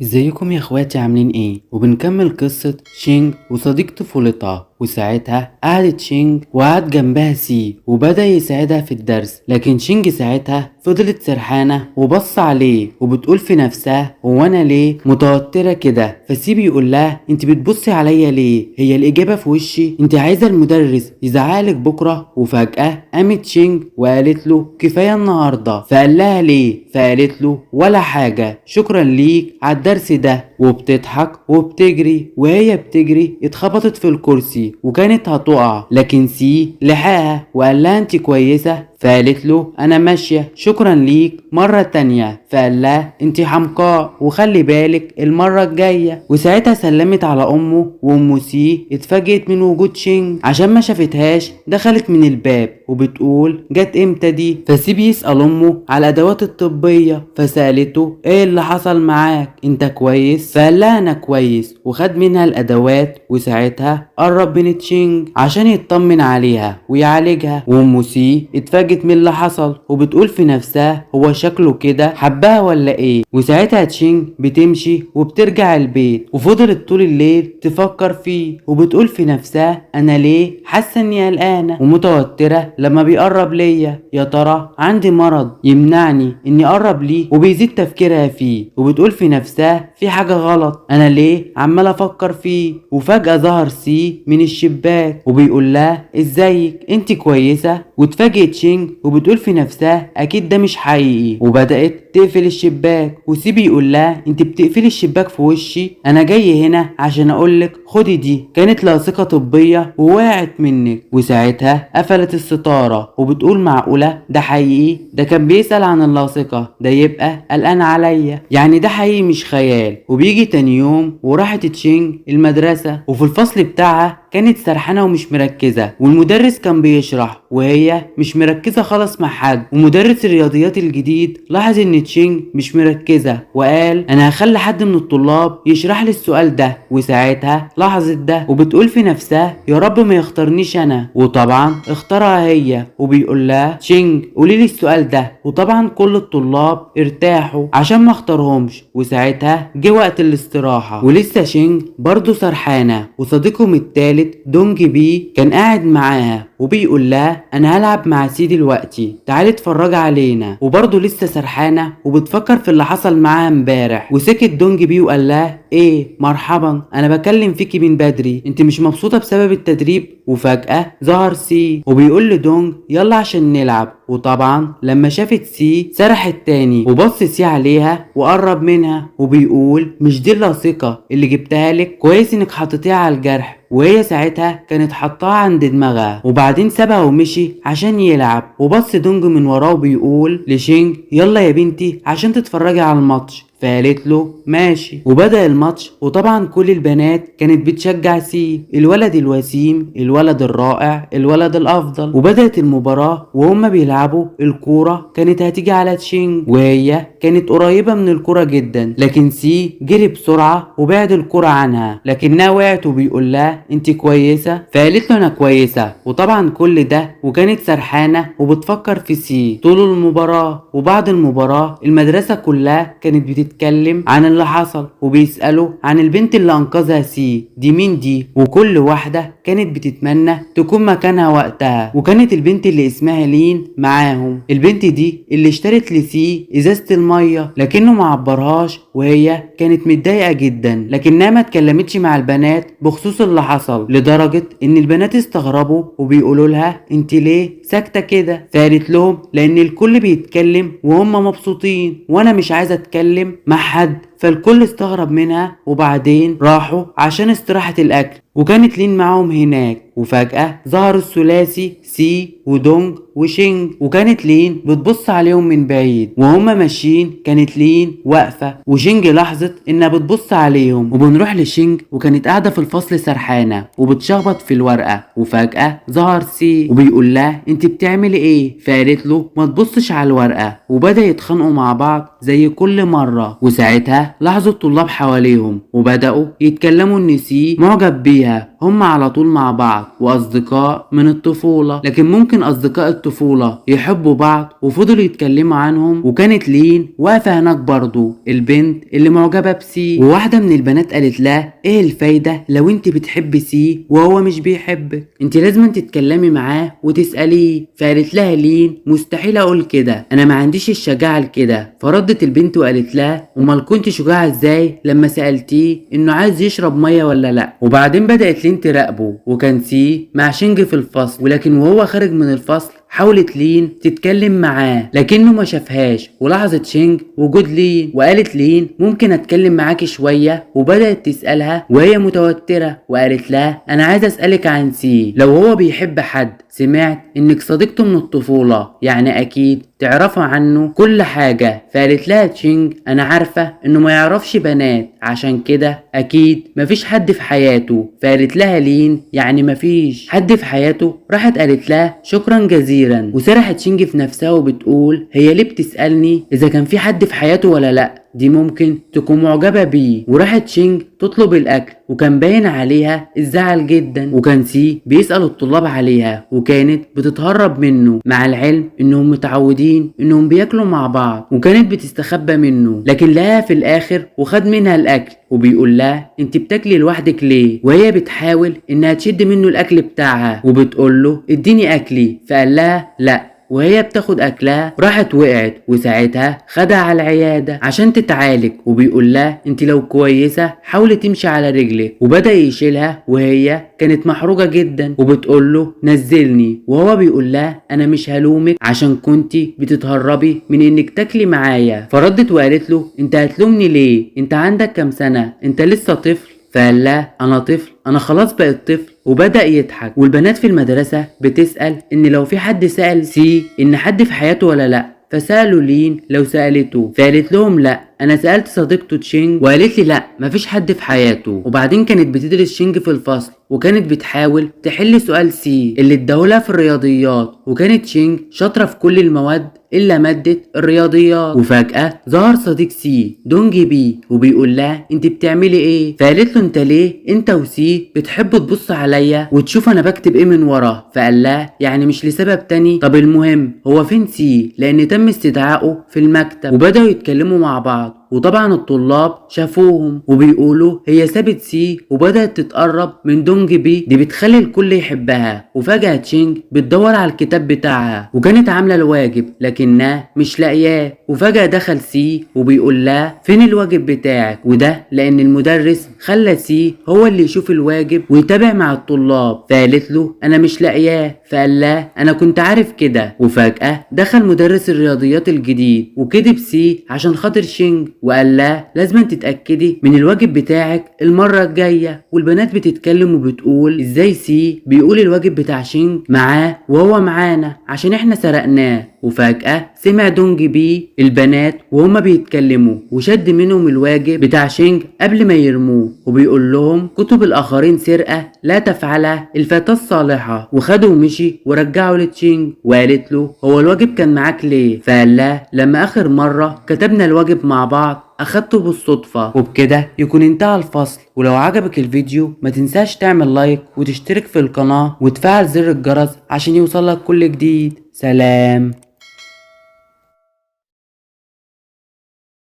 ازيكم يا اخواتي، عاملين ايه؟ وبنكمل قصة شينج وصديق طفولتها. وساعتها قعدت شينج وقعد جنبها سي وبدأ يساعدها في الدرس، لكن شينج ساعتها فضلت سرحانة وبص عليه وبتقول في نفسها هو انا ليه متوترة كده؟ فسي بيقول لها انت بتبصي عليا ليه؟ هي الاجابة في وشي، انت عايزة المدرس يزعقلك بكرة؟ وفجأة قامت شينج وقالت له كفاية النهاردة. فقال لها ليه؟ فقالت له ولا حاجة، شكرا ليك على الدرس ده. وبتضحك وبتجري، وهي بتجري اتخبطت في الكرسي وكانت هتقع، لكن سي لحقها وقال لها انت كويسة؟ فقالت له انا ماشية، شكرا ليك مرة تانية. فقال لها انت حمقاء وخلي بالك المرة الجاية. وساعتها سلمت على امه، وام سي اتفاجئت من وجود شينج عشان ما شافتهاش دخلت من الباب وبتقول جت امتى دي؟ فسي بيسأل امه على الادوات الطبية، فسألته ايه اللي حصل معاك، انت كويس؟ فقال لها انا كويس، وخد منها الادوات. وساعتها قرب من تشينج عشان يطمن عليها ويعالجها. وام سي اتفاجئت من اللي حصل وبتقول في نفسها هو شكله كده حبها ولا ايه؟ وساعتها تشينج بتمشي وبترجع البيت، وفضلت طول الليل تفكر فيه وبتقول في نفسها انا ليه حاسه اني قلقانه ومتوتره لما بيقرب ليا، يا ترى عندي مرض يمنعني اني اقرب ليه؟ وبيزيد تفكيرها فيه وبتقول في نفسها في حاجه غلط، انا ليه عمال افكر فيه؟ وفجاه ظهر سي من الشباك وبيقول لها ازيك، انت كويسه؟ واتفاجئت شينج وبتقول في نفسها اكيد ده مش حقيقي، وبدات تقفل الشباك. وسي بيقول لها انت بتقفلي الشباك في وشي، انا جاي هنا عشان اقولك خدي دي، كانت لاصقه طبيه ووقعت منك. وساعتها قفلت الستاره وبتقول معقوله ده حقيقي؟ ده كان بيسأل عن اللاصقه، ده يبقى قلقان عليا، يعني ده حقيقي مش خيال. وبيجي تاني يوم وراحت تشينج المدرسه، وفي الفصل بتاعها كانت سرحانه ومش مركزه، والمدرس كان بيشرح وهي مش مركزه خالص مع حد. ومدرس الرياضيات الجديد لاحظ ان تشينج مش مركزه وقال انا هخلي حد من الطلاب يشرح لي السؤال ده. وساعتها لاحظت ده وبتقول في نفسها يا رب ما يختارنيش انا، وطبعا اختارها هي. وبيقول لها تشينج قولي لي السؤال ده، وطبعا كل الطلاب ارتاحوا عشان ما اختارهمش. وساعتها جه وقت الاستراحه ولسه شينج برضه سرحانه، وصديقهم التالت دونج بي كان قاعد معاها وبيقول لها انا هلعب مع سي دلوقتي، تعالي اتفرجي علينا. وبرضه لسه سرحانه وبتفكر في اللي حصل معاها امبارح. وسكت دونج بي وقال لها ايه مرحبا، انا بكلم فيكي من بدري، انت مش مبسوطه بسبب التدريب؟ وفجاه ظهر سي وبيقول لدونج يلا عشان نلعب. وطبعا لما شافت سي سرحت تاني، وبص سي عليها وقرب منها وبيقول مش دي اللاصقه اللي جبتها لك؟ كويس انك حطيتيها على الجرح. وهي ساعتها كانت حطاها عند دماغها. وبعدين سابها ومشي عشان يلعب. وبص دونج من وراه وبيقول لشينج يلا يا بنتي عشان تتفرجي على الماتش. فقالت له ماشي. وبدأ الماتش، وطبعا كل البنات كانت بتشجع سي، الولد الوسيم، الولد الرائع، الولد الافضل. وبدأت المباراة وهم بيلعبوا الكورة كانت هتيجي على تشينج، وهي كانت قريبة من الكورة جدا، لكن سي جري بسرعة وبعد الكورة عنها، لكنها وقعت. وبيقول لها انت كويسة؟ فقالت له انا كويسة. وطبعا كل ده وكانت سرحانة وبتفكر في سي طول المباراة. وبعد المباراة المدرسة كلها كانت بتتكلم عن اللي حصل، وبيسألوا عن البنت اللي انقذها سي دي، مين دي؟ وكل واحدة كانت بتتمنى تكون مكانها وقتها. وكانت البنت اللي اسمها لين معاهم، البنت دي اللي اشترت لسي ازازة المية لكنه ما عبرهاش، وهي كانت متضايقة جدا، لكنها ما اتكلمتش مع البنات بخصوص اللي حصل، لدرجة ان البنات استغربوا وبيقولوا لها انت ليه ساكتة كده؟ فقالت لهم لان الكل بيتكلم وهم مبسوطين وانا مش عايزة اتكلم مع حد. فالكل استغرب منها. وبعدين راحوا عشان استراحة الأكل، وكانت لين معاهم هناك. وفجأة ظهر الثلاثي سي ودونج وشينج، وكانت لين بتبص عليهم من بعيد. وهما ماشيين كانت لين واقفة، وشينج لاحظت انها بتبص عليهم. وبنروح لشينج وكانت قاعدة في الفصل سرحانة وبتشخبط في الورقة. وفجأة ظهر سي وبيقول لها انت بتعملي ايه؟ فقالت له ما تبصش على الورقة. وبدأ يتخانقوا مع بعض زي كل مرة. وساعتها وفجأة لاحظوا الطلاب حواليهم وبدأوا يتكلموا ان سي معجب بيها، هم على طول مع بعض واصدقاء من الطفولة، لكن ممكن اصدقاء الطفولة يحبوا بعض، وفضلوا يتكلموا عنهم. وكانت لين واقفة هناك برضو، البنت اللي معجبة بسي، وواحدة من البنات قالت لها ايه الفايدة لو انت بتحبي سي وهو مش بيحبك، انت لازم تتكلمي معاه وتسأليه. فقالت لها لين مستحيل اقول كده، انا ما عنديش الشجاعة لكده. فردت البنت وقالت لها امال كنت شجاعة ازاي لما سألتيه انه عايز يشرب مية ولا لا. وبعدين بدأت لين تراقبه، وكان سي مع شينج في الفصل، ولكن وهو خارج من الفصل حاولت لين تتكلم معاه لكنه ما شافهاش. ولاحظت شينج وجود لين وقالت لين ممكن اتكلم معاكي شوية، وبدأت تسألها وهي متوترة وقالت لها انا عايزة اسألك عن سي، لو هو بيحب حد، سمعت انك صديقته من الطفولة يعني اكيد تعرفوا عنه كل حاجة. فقالت لها تشينج انا عارفة انه ما يعرفش بنات عشان كده اكيد مفيش حد في حياته. فقالت لها لين يعني مفيش حد في حياته؟ راحت قالت لها شكرا جزيلا. وسرحت شينج في نفسها وبتقول هي ليه بتسألني اذا كان في حد في حياته ولا لا، دي ممكن تكون معجبة بيه. وراحت شينج تطلب الأكل وكان باين عليها الزعل جدا، وكان سي بيسأل الطلاب عليها وكانت بتتهرب منه، مع العلم انهم متعودين انهم بياكلوا مع بعض، وكانت بتستخبى منه، لكن لقاها في الاخر وخد منها الاكل وبيقول لها انت بتاكلي لوحدك ليه، وهي بتحاول انها تشد منه الاكل بتاعها وبتقول له اديني اكلي، فقال لها لا، وهي بتاخد اكلها راحت وقعت، وساعتها خدها على العيادة عشان تتعالج، وبيقول لها انت لو كويسة حاولي تمشي على رجلك، وبدأ يشيلها وهي كانت محروجة جدا وبتقول له نزلني، وهو بيقول لها انا مش هلومك عشان كنتي بتتهربي من انك تاكلي معايا. فردت وقالت له انت هتلومني ليه، انت عندك كام سنة، انت لسه طفل. فقال لها انا طفل، انا خلاص بقيت طفل، وبدأ يضحك. والبنات في المدرسة بتسأل ان لو في حد سأل سي ان حد في حياته ولا لا، فسألوا لين لو سألته، فقالت لهم لا انا سألت صديقته تشينج وقالت لي لا مفيش حد في حياته. وبعدين كانت بتدرس شينج في الفصل وكانت بتحاول تحل سؤال سي اللي اداهولها في الرياضيات، وكانت شينج شاطرة في كل المواد الا مادة الرياضيات. وفجأة ظهر صديق سي دونج بي وبيقول لها انت بتعملي ايه، فقالت له انت ليه انت وسي بتحبوا تبص عليا وتشوف انا بكتب ايه من ورا، فقال لها يعني مش لسبب تاني، طب المهم هو فين سي لان تم استدعائه في المكتب. وبدأوا يتكلموا مع بعض، وطبعا الطلاب شافوهم وبيقولوا هي سابت سي وبدأت تتقرب من دونج بي، دي بتخلي الكل يحبها. وفجأة تشينج بتدور على الكتاب بتاعها وكانت عاملة الواجب لكنها مش لاقياه، وفجأة دخل سي وبيقول لها فين الواجب بتاعك، وده لأن المدرس خلى سي هو اللي يشوف الواجب ويتابع مع الطلاب. فقالت له أنا مش لاقياه، فقال لها أنا كنت عارف كده. وفجأة دخل مدرس الرياضيات الجديد وكدب سي عشان خاطر شينج وقال لها لازم تتأكدي من الواجب بتاعك المرة الجاية. والبنات بتتكلم وبتقول ازاي سي بيقول الواجب بتاع شينج معاه وهو معانا عشان احنا سرقناه. وفجأة سمع دونج بي البنات وهما بيتكلموا وشد منهم الواجب بتاع شينج قبل ما يرموه، وبيقول لهم كتب الآخرين سرقة لا تفعلها الفتاة الصالحة. وخده ومشي ورجعه لتشينج وقالت له هو الواجب كان معاك ليه؟ فقال لها لما آخر مرة كتبنا الواجب مع بعض أخدته بالصدفة. وبكده يكون انتهى الفصل. ولو عجبك الفيديو ما تنساش تعمل لايك وتشترك في القناة وتفعل زر الجرس عشان يوصلك كل جديد. سلام.